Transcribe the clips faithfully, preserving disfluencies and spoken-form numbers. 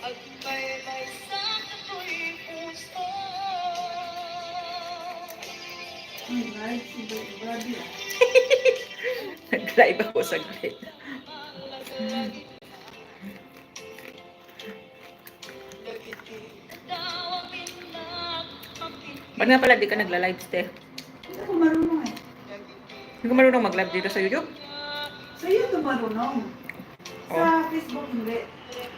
Ay, live si Brad. Nag-live ako saglit. Ba't nga pala di ka nagla-live, te? Hindi ako marunong eh. Hindi ka marunong mag-live dito sa YouTube? Sa YouTube marunong. Oh. Sa Facebook hindi.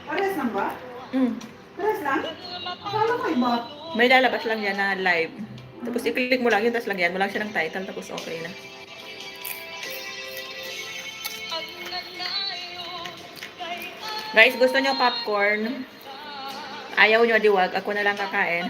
Pares lang ba? Mm. Pares lang? Akala ko iba. May lalabas lang yan na live. Tapos i-click mo lang yun, tapos lagyan mo lang siya ng title, tapos okay na. Guys, gusto nyo popcorn? Ayaw nyo diwag, ako na lang kakain.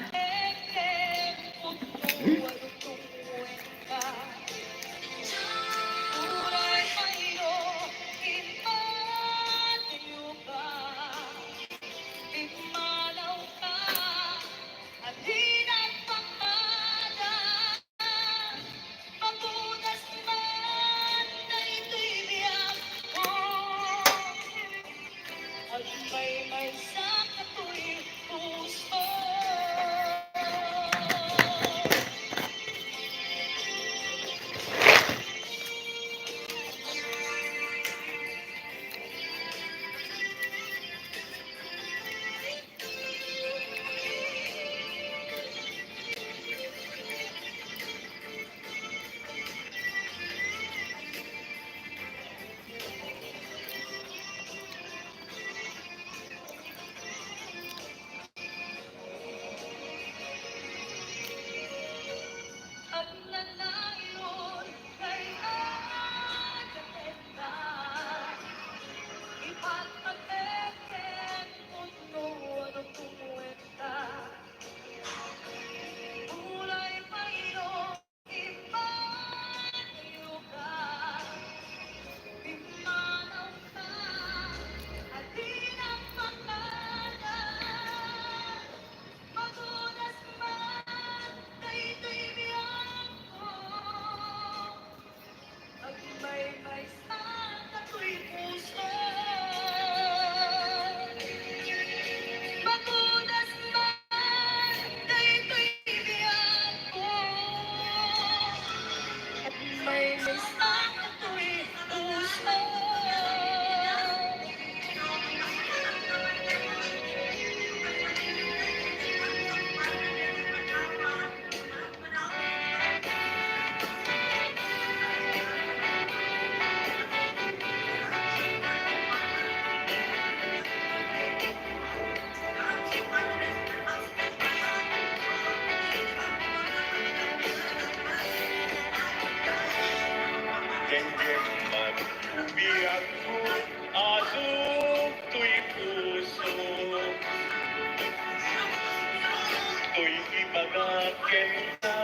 Toy ibaga kenka,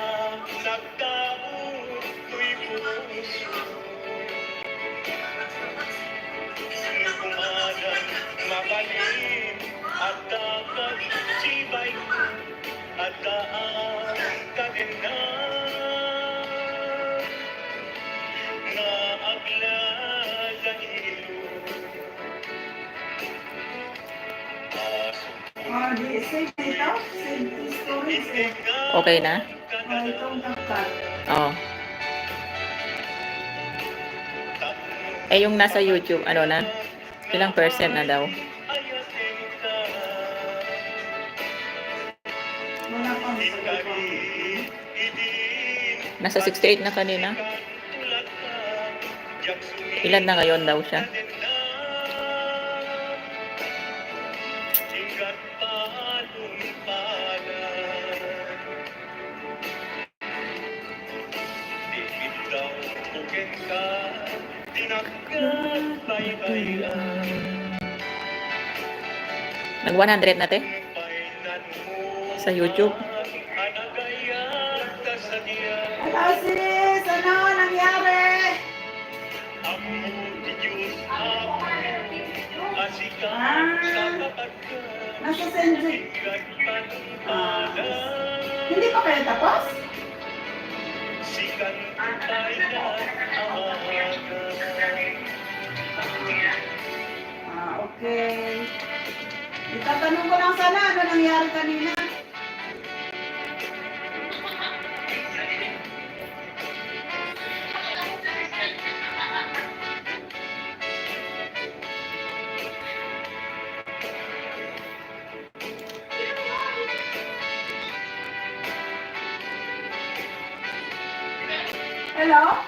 nagtaud toy puso. Kumadan mabalin, adda kad sibay, adda a kadenna nga aglagailon. Ah, di, save na ito. Save to storage eh. Okay na? Ah, itong CapCut. Oo. Eh, yung nasa YouTube, ano na? Ilang percent na daw? Wala pa, wala pa. Nasa sixty-eight na kanina. Ilan na ngayon daw siya? Nag one hundred na, te? Sa YouTube. Hello, sis! Ano nangyari? Ah, nasa Senju. Ah, hindi pa kayo tapos? Ah, okay. Itata Ano ko lang sana, ano nangyari kanina? Hello?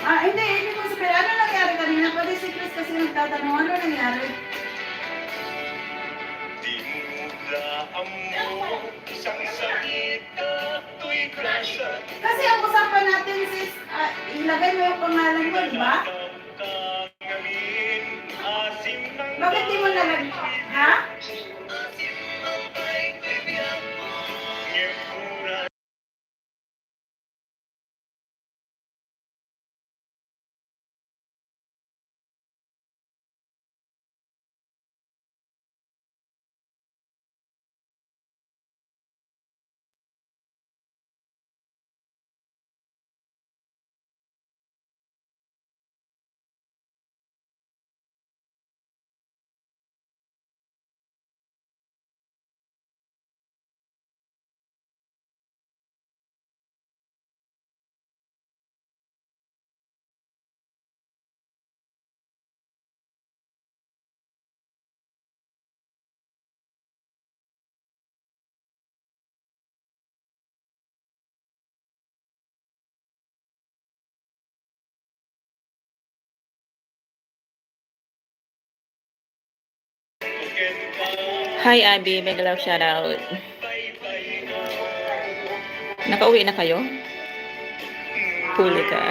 Ah, hindi, hindi ko sabihin. Ano nangyari kanina? Pati si Chris kasi nagtatanong, ano nangyari? Di mo na amo isang salita, to'y grasya. Kasi ang usapan natin, sis, ah, ilagay mo yung pangalan mo, di ba? Bakit di mo nalagay? Ha? Hi, Abby. Mega love shoutout. Nakauwi na kayo? Puli ka.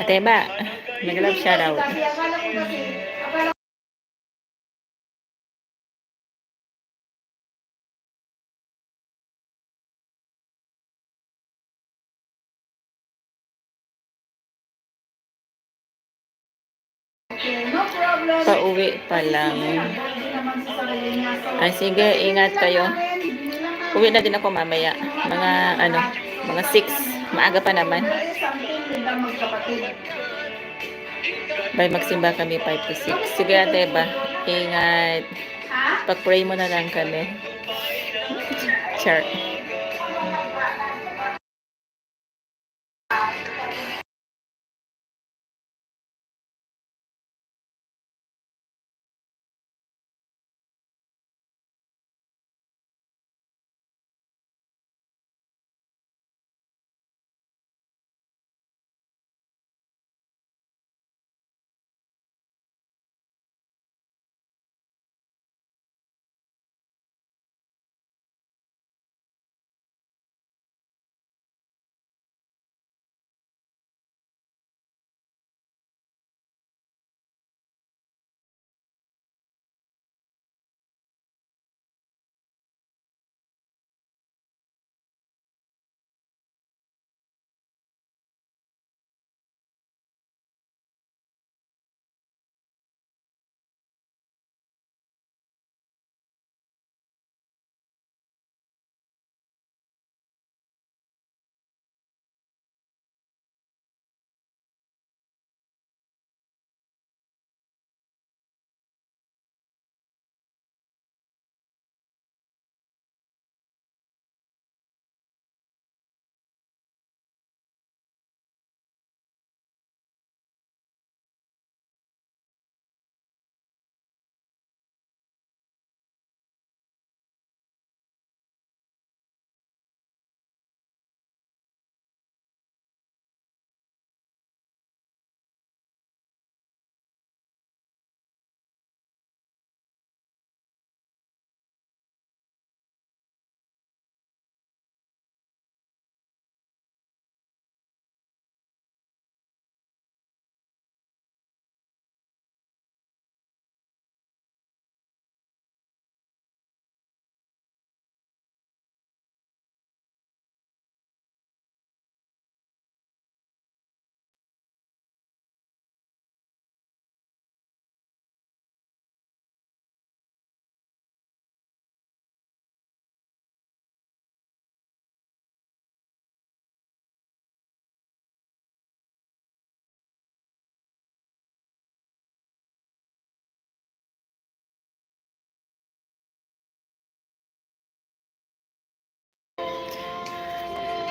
Ate ba? Mega love shoutout. Pauwi pa lang. Ay, sige, ingat kayo. Uwi na din ako mamaya. Mga, ano, mga six. Maaga pa naman. Bay, magsimba kami five to six. Sige, Ate ba? Ingat. Pag-pray mo na lang kami. Char.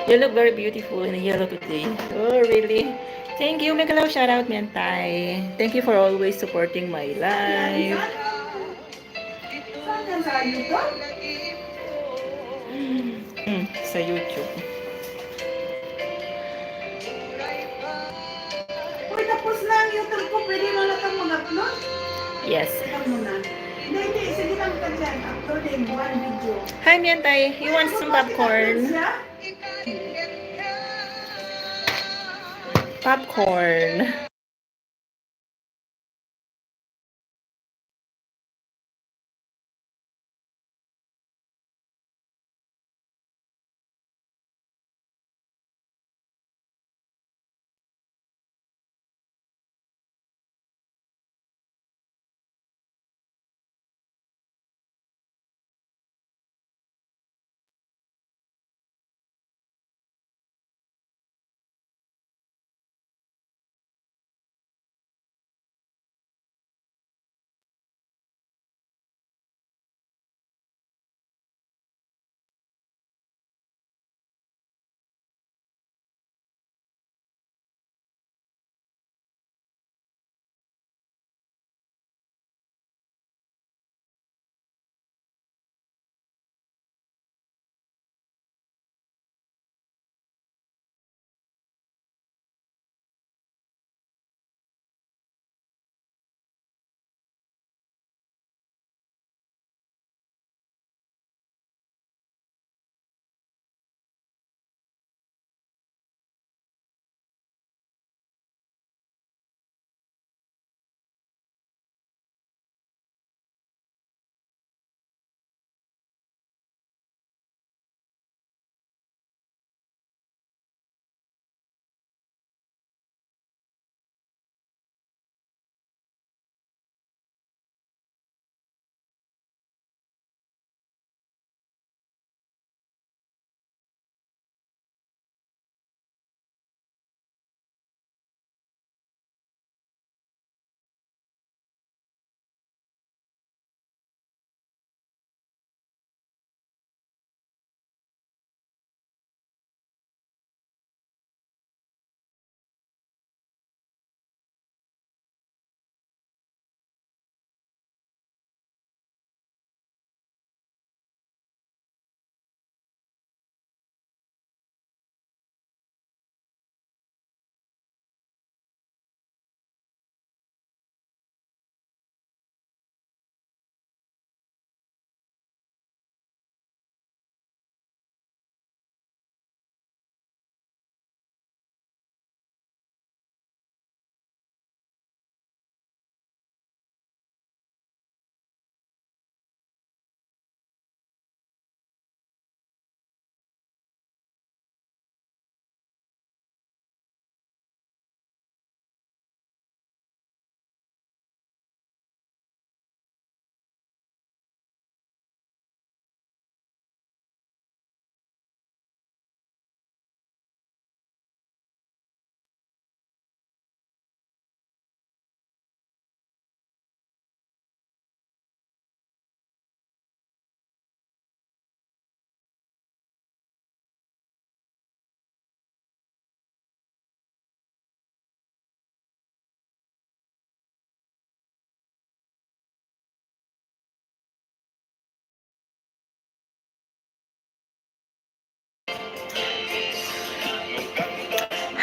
You look very beautiful in yellow today. Oh, really? Thank you. Mega love shout out, Miantay. Thank you for always supporting my life. Saan yan, sa YouTube? Hmm, sa YouTube. Uy, tapos na ang YouTube ko. Pwede na lang kang mag-upload? Yes. Teka muna. Hindi, hindi. Sige lang ka dyan. Uploading one video. Hi, Miantay. You want some popcorn? Siya? Popcorn.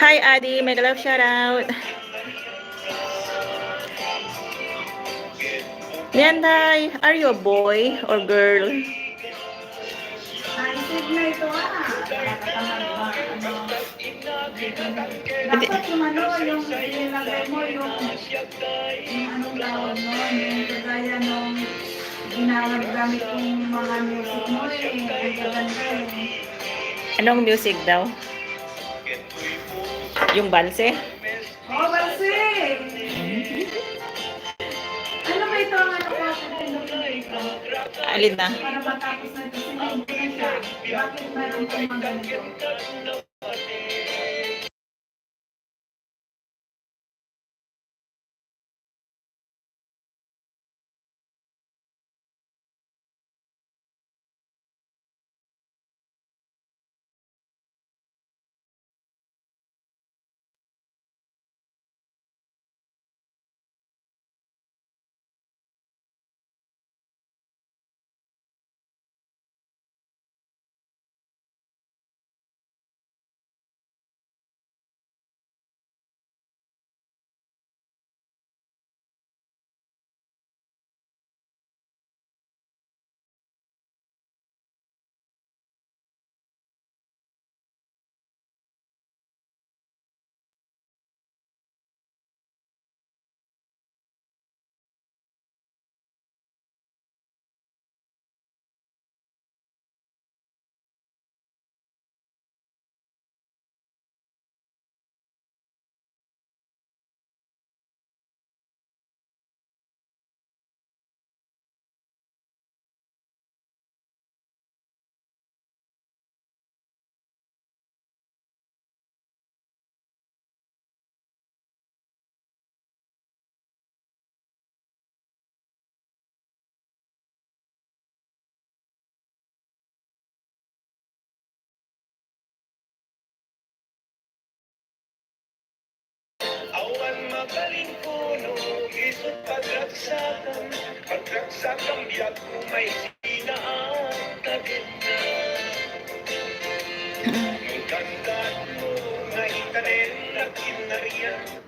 Hi, Adi. Mega love shout out. Miantay, are you a boy or girl? Ay, save na ito, ah. Nakakatamad ba? Ano? Hindi. Dapat yung ano, yung inilagay mo, yung, yung anong tawag nun, yung kagaya nung ginagamit kong mga music mo eh. Ang gaganda eh. Anong music daw? Yung balse? Oh, balse! Ano ba ito ang ano ko? Alin na? Para matapos na ito, sinend ko na siya. Bakit meron pang mga ganito? Awan mabalin kuno, isut' pagragsakam, pagragsakam biag ko may sinaagtagedna. Nung kandat mo nga itanem na kinarian.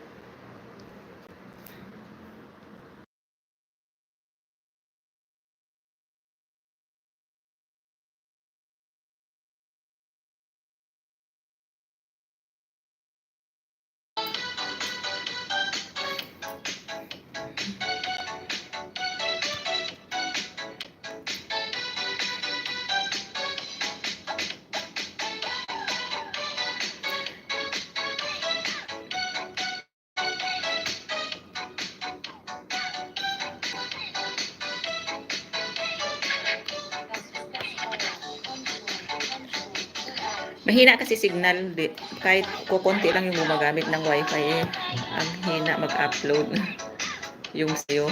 Mahina kasi signal, di, kahit kukonti lang yung gumagamit ng wifi, eh. Ang hina mag-upload yung sa'yo.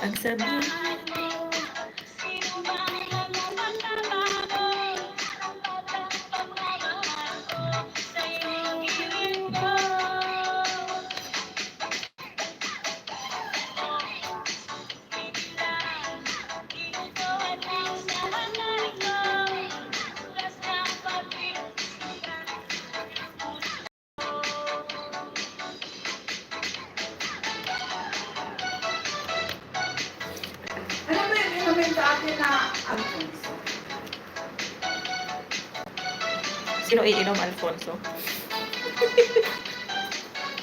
Ang sabi mo. Ano ba yung inumin sa atin na Alfonso? Sino iinom, Alfonso?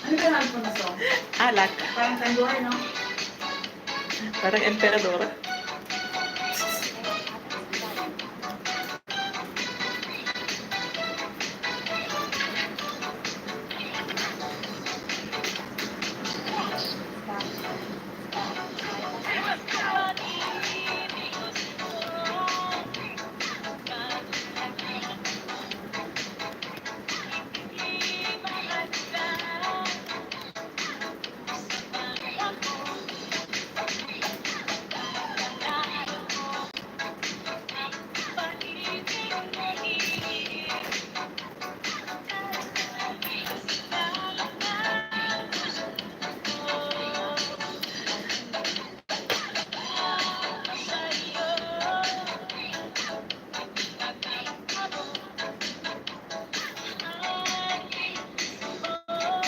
Ano ba yung Alfonso? Alak. Parang kanduhan, no? Parang emperador.